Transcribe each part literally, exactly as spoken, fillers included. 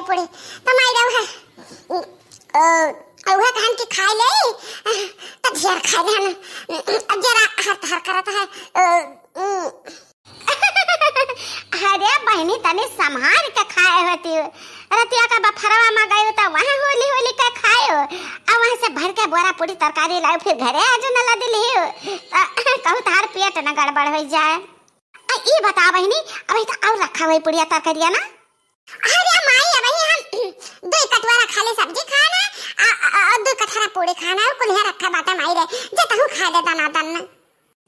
पूरी। त माई रे उहे, अ, उहे कहन कि खाइ ले, त ढेर खाइ ले हन। अब जरा हर हर करत है। अ, उम। अरे बहिनी, तनी सम्हार के खाए होती। रतिया का बफरवा मा गयो त वहाँ होली होली के खायो, अउ वहाँ से भर के बोरा पूरी तरकारी लायो, फिर घरे आज न लदिली हो। त कहूँ तहार पेट न गड़बड़ होइ जाए। आ, ई बता बहिनी, अबही त अउर रखा हुई पुड़िया तरकारिया ना? अरे माई, अबही हम दुई कटोरा खाली सब्जी खाना, आ, आ, आ, दुई कटोरा पूड़ी खाना, अउर कुलिया रखा बाटे माई रे, जे तहूँ खा ले दना दन।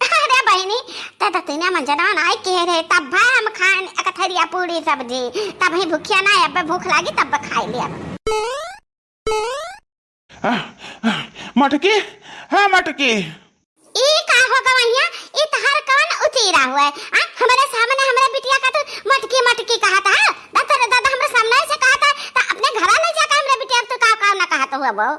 अरे बहिनी, ते त तीने मंजनवा नाई किहे रहे, तब भाई हम खान एक थरिया पूड़ी सब्जी, तब ही भूखिया ना, अब भूख लागी तब खाई लिया। आह, आह, मटकी, हाँ मटकी। ई का हो गवैया? ई तहार कवन उतीरा हुआ है? आ, हमरे सामने हमरे बिटिया का तू मटकी मटकी कहत है? दादा रे दादा, हमरे सामने से कहत है, त अपने घरा ले जाके हमरे बिटिया तू का का ना कहत हुआ वो?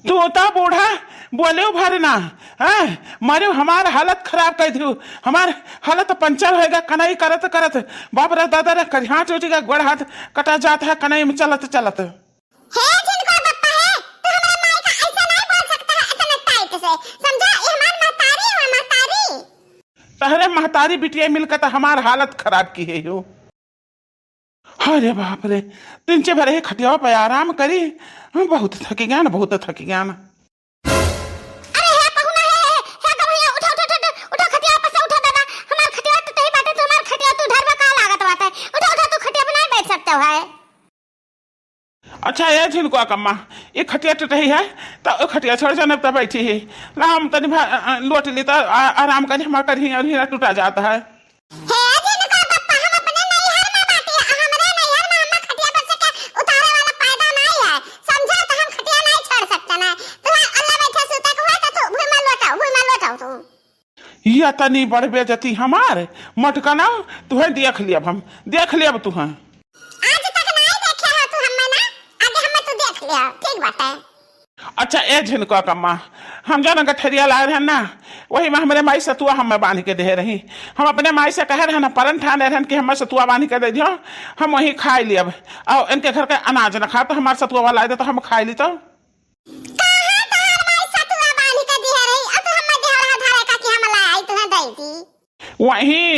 तू होता बूढ़ा, बोले भर ना, हैं? मारे हमार हालत खराब कर दियो, हमार हालत पंचर होएगा, कनाई करत करत, बाप रे दादा रे, करिहा चोटी का गोड़ हाथ कटा जात है, कनाई में चलत चलत। हे झिनकुआ बप्पा हे, तू हमरा माई का ऐसे नहीं बोल सकता है इतना टाइट से, समझा? ये हमार महतारी है, महतारी। तहरे महतारी बिटिया मिलकर तो हमार हालत खराब किहे हो। अरे बाप रे, तीन चे भरे खटियावा पे आराम करी, बहुत थकी गया ना, बहुत थकी गया ना। अरे हे पहुना, हे, हे, हे गवैया, उठा, उठा, उठा, उठा, उठा, खटिया पर से उठा दादा, हमार खटिया टूटही बाटे, तो हमार खटिया तू ढरबा का लागत बाटे, उठा, उठा, तू खटिया पर नहीं बैठ सकते हो है। अच्छा, ए झिनकुआ कम्मा, ई खटिया टूटही है, त ओ खटिया छोड़ जाने त बैठी ही। ला हम तनी भा-, अ, अ, लोट ली त आ-, आराम करी, हमार करी और हीरा टूटा जात है। हे झिनकुआ बप्पा, हम अपने नैहर में बाटी, हमरे नैहर में हम्मा खटिया पर से के उतारे वाला पैदा नहीं है, समझा? त हम खटिया नहीं छोड़ सकते ना। तू अल्लाह बैठे सूते के हुआ त तू भूमि में लोटाओ, भूमि में लोटाओ तू। या तनी बड़ बेइज्जती हमार, मटकना, तुहे देख लियब हम, देख लियब तुहे। आज तक नाई देखे हो तू हम्मे ना, आगे हम्मे तू देख लिया, ठीक बाटे। अच्छा, ए झिनकुआ कम्मा, हम जौन गठरिया लाए रहन ना, वही में हमरे माई सतुआ हम्मे बांध के दे रही। हम अपने माई से कहे रहन, परन ठाने रहन कि हम्मे सतुआ बांध के दे दियो, हम वही खाई लियब। और इनके घर के अनाज न खा, तो हमार सतुआ वाला आए दे, तो हम खाई ली तो। कहाँ तहार माई सतुआ बांध के दिहे रही? अब तू हम्मे देहरा धरे का कि हम लाई आई तुहे दई दी। वहीं,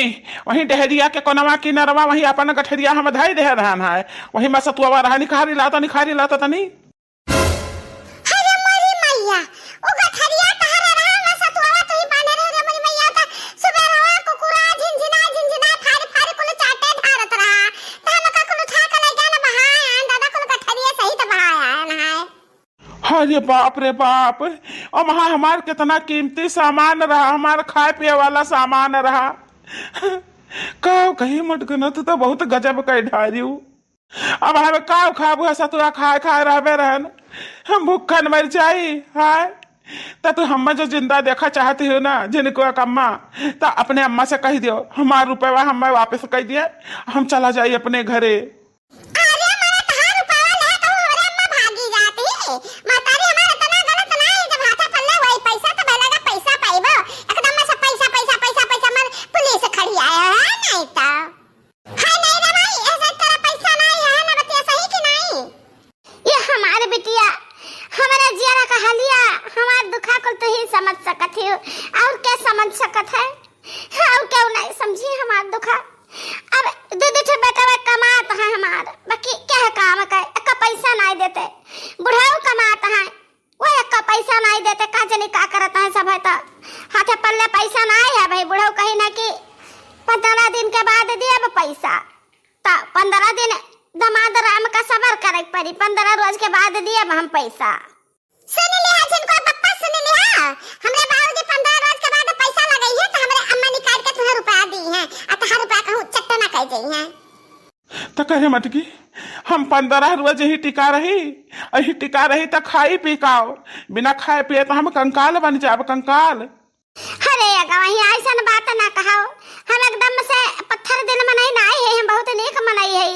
वहीं डहरिया के कोनवा किनरवा, वहीं अपन गठरिया हम धई दे रहन है। वहीं में सतुआ रहा, निखारी लाता, निखारी लाता तनी। अरे मोरी मैया, उ गठरिया तहरे रहा, में सतुआ तू ही बांधे रहे रे मोरी मैया, त सुबह रहा कुकुरा झिनझिना, झिनझिना, फारी, फारी कुल चाटे धारत रहा। त हम का कुल उठा के ले गया ना बहाए आन, दादा कुल गठरिया सहित बहाए आन है। अरे बाप रे बाप, अम्मा हमार कितना कीमती सामान रहा, हमार खाए पिए वाला सामान रहा। का कही मटकना, तू तो बहुत गजब कह ढारियो। अब हम का खाबू है, सतुआ खाए खाए रहबे रहन, हम भूखन मर जाई। हाय, त तू हम्मा जो जिंदा देखा चाहती हो ना झिनकुआ कम्मा, त अपने अम्मा से कह दियो हमार रुपया हम्मे वापस कर दिए, हम चला जाई अपने घरे। अरे मने तहार रुपया ले कहूँ हमरे अम्मा भागी जाती। महतारी हमार इतना गलत ना है, जब हाथे पल्ले वही पैसा तो भले का पैसा पाइबो। एकदम में से पैसा, पैसा, पैसा, पैसा मन पुलिस खड़ी आया है, नहीं तो। हाय नहीं रे माई, ऐसे तेरा पैसा नहीं है ना, बतिया सही कि नहीं? ये हमार बिटिया, हमारा जियारा का हलिया, हमार दुखा कुल तू ही समझ सकत ही, और क्या समझ सकत है? और क्यों नहीं समझी हमार दुखा? अब दू दू ठे बेटवा कमात है हमार, बाकी क्या काम का, एक पैसा नहीं देते। बुढ़ऊ कमात है, वो एक पैसा नहीं देते, का जनी का करत है सब है तो। हाथे पल्ले पैसा नहीं है भाई, बुढ़ऊ कही ना कि पन्द्रह दिन के बाद दिए अब पैसा। त पन्द्रह दिन दमाद राम का सबर करे के पड़ी, पन्द्रह रोज के बाद दिए अब हम पैसा। सुन लिहा झिनकुआ बप्पा, सुन लिहा, हमरे बाबूजी पन्द्रह रोज के बाद पैसा लगई है, त हमरे अम्मा निकाल के तुहे रुपया दी है, आ तहार रुपया कहूँ चट्टना कर जाई है। त कहे मटकी, हम पन्द्रह रोज ही टिका रही, यही टिका रही त खाई पी काओ, बिना खाए पिए त हम कंकाल बन जाब, कंकाल। अरे अगवा, वहीं ऐसन बात ना कहो। हम एकदम से पत्थर दिल मनई नाई है, हम बहुत नीक मनई है।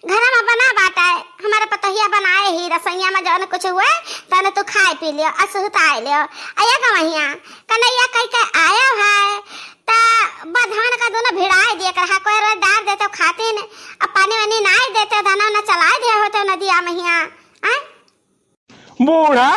घर में बना बाटा है, हमारे पतोहिया बनाए ही, रसोईया में जौन कुछ हुए, तने तू खाए पी लियो, असुहताए लियो। अये गवैया, कन्हैया कह के आयो है, त बधवन का दोनों भिड़ाए दिए के रहा, कोई रोज डार देते खातिन, अब पानी पानी नाई देते, दाना न चलाए दे होते नदिया महिया। आय? बूढ़ा,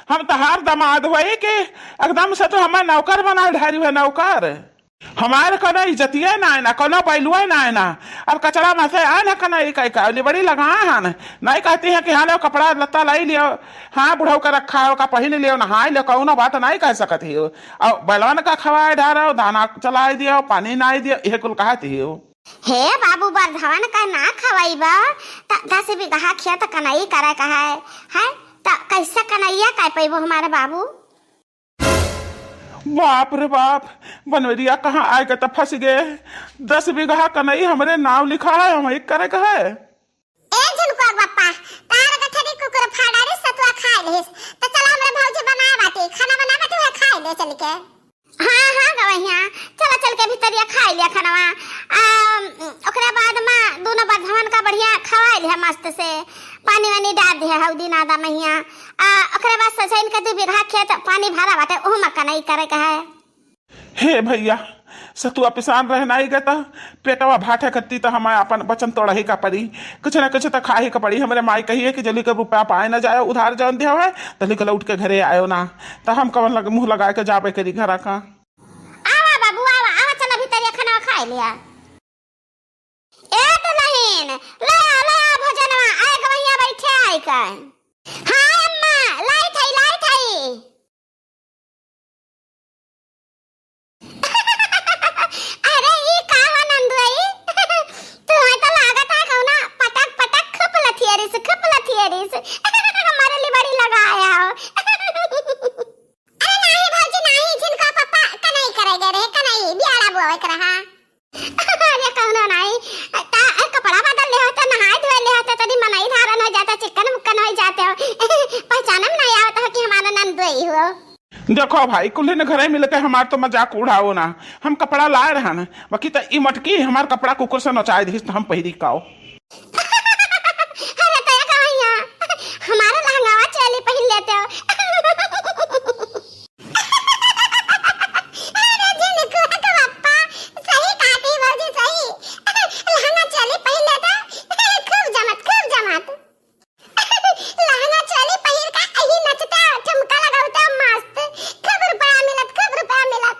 हम तहार दामाद होई कि एकदम से तो हमें नौकर बना ढारी है, नौकर। हमारे कोनो इज्जतिये नाय ना, कोनो बैलुए नाय ना। अब कचड़ा में से आए ना कनई कई का, लिबड़ी लगा हन। नहीं कहती है कि हाँ लो कपड़ा लत्ता लाई लियो, हाँ बुढ़ऊ का रखा हो का पहिन लियो, नहाए लियो, कौनो बात नहीं कह सकत ही हो। और बैलवन का खवाए ढारो, दाना चलाए दियो, पानी नाई दियो, यह कुल कहती ही हो। हे बाबू, बरधवन का ना खवइबा, त दस बीघा खेत कनई करे का है, है? त कैसे कनइया कर पइबो हमारे बाबू? बाप रे बाप, बनवेरिया कहाँ आए के त फंस गए। दस बीघा कनई हमरे नाव लिखा है, हम एक करे का है। ए झुनकुआ बप्पा, तार गठरी कुकुर फाड़ा रे सतुआ खाए लेस, त चला हमरे भौजी बनाए बाटी, खाना बनाए बाटी, वह खाए ले चल के। हाँ, हाँ, गवैया, चला चल के भीतरिया खाई लिया खानवा। आ, ओकरे बाद मा दोनों बरधवन का बढ़िया खवाई लिया मस्त से, पानी वानी डाल दिया हौदी नादा महिया। आ, ओकरे बाद सजैन के दू बीघा खेत पानी भरा बाटे, ओहू मा कनई करे के है। हे भैया, सतुआ पिसान रहे नाई गए त पेटवा भाटे कत्ती त हमारे अपन वचन तोड़ही का पड़ी, कुछ ना कुछ त खाही का पड़ी। हमरे माई कही है कि जल्दी के रुपया पाए ना जाए, उधार जौन दिया है, तल्ली के लौट के घरे आयो ना। त हम कवन लग, मुँह लगाए के जाबे करी घरा का। आवा बाबू, आवा, आवा, चला भीतरिया खाना खाए लिया। ए दुल्हन, ले आ, ले आ भोजनवा, आए गवैया बैठे आई का। हाँ अम्मा, लाई थई, लाई थई। अरे ई का हो नंदुई? तुम्हें तो लागत है कौना पटक पटक खूब लथियरिस, खूब लथियरिस। हमारे लिए बड़ी लगाया हो। अरे नाही भौजी नाही, झिनका पप्पा कनई करे गए रहे, कनई बियाड़ा बोवे के रहा। अरे कौनो नाही, ता कपड़ा बदल ले होते, नहाए धोए ले होते, तनी मनई धारन हो जाता, चिक्कन मुक्कन हो जाते हो। पहचाने में नहीं आवत हो कि हमारा नंदुई हो। देखो भाई, कुल्हिन घरे मिलके हमार तो मजाक उड़ाओ ना। हम कपड़ा लाए रहन, बाकी त ई मटकी हमार कपड़ा कुकुर से नचाए दिहिस त हम पहिरी काओ। अरे तो एक भैया, हमारा लहंगावा चोली पहिन लेते हो। अरे जिनको है तो पप्पा, सही कहती भौजी, सही। लहंगा चोली पहिन लेते, खूब जमत, खूब जमत। लहंगा चोली पहिर के अही नचते, ठुमका लगावते मस्त। खूब रुपया मिलत, खूब रुपया मिलत।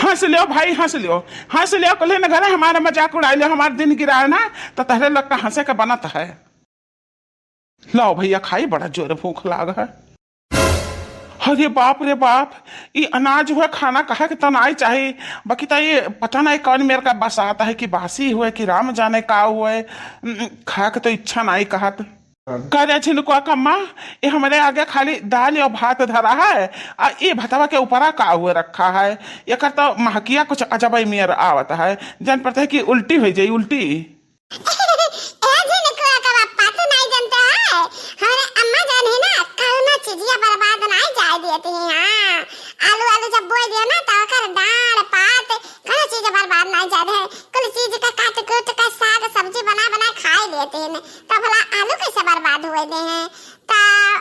हँस लियो भाई, हँस लियो, हँस लियो। कुल्हिन घरे हमारा मजाक उड़ाई लियो, हमार दिन गिराए ना, त तहरे लोग का हँसे के बनत है। लाओ भैया खाई, बड़ा जोर भूख लाग है। अरे बाप रे बाप, ई अनाज हुआ खाना कहे के त नाई चाही, बाकी त ये पता नहीं कौन मेर का बसात है कि बासी हुए कि राम जाने का हुए, उम, खाए के तो इच्छा नाई कहत। करे झिनकुआ कम्मा, ये हमरे आगे खाली दाल और भात धरा है, आ ये भतवा के ऊपरा का हुए रखा है, एकर तो महकिया कुछ अजब ही मेर आवत है, जान पड़ता है कि उल्टी हो जाई, उल्टी। ए झिनकुआ का पप्पा, तू नहीं जानते है, हमारे अम्मा जान है ना, कौनो चीजिया बर्बाद नहीं जाए देती है। हाँ, आलू, आलू जब बोए दियो ना, तो ओकर डांड़ पात, कौनो चीज बर्बाद नहीं जाए दे। कुल चीज का काट कूट के साग सब्जी बना बना खाए लेती हैं। तो भला आलू कैसे बर्बाद हुए दे हैं? तो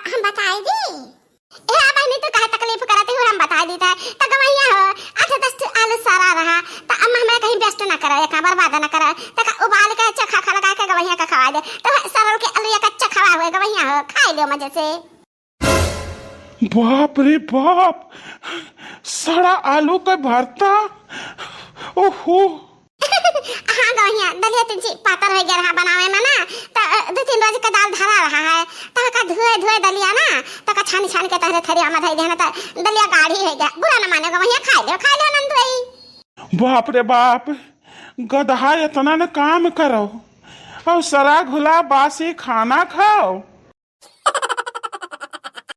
हम बताई दी। ए बहिनी, तू काहे तकलीफ करत ही, हम बता दीत है। त गवैया हो, आठ दस ठो आलू सड़ा रहा, त अम्मा हमरा कहीं waste ना करो, एका बर्बाद ना करो, त का उबाल के चोखा खा लगा के गवैया का खवा दे, त सड़ल के आलू का चोखा हुए, गवैया हो, खाई लियो मजे से। बाप रे बाप, सड़ा आलू का भरता, ओहो। हाँ गवैया, दलिया तनी पातर होइ गया रहा बनावे में ना, त, अ, दो तीन रोज का दाल धरा रहा है, त का धोए धोए दलिया ना, त का छानी छानी के तहरे थरिया में धई देना, त दलिया गाढ़ी होइ गया। बुरा न माने गवैया, खाई लियो, खाई लियो नंदुई। बाप रे बाप, गदहा इतना न काम करो, और सड़ा घुला बासी खाना खाओ।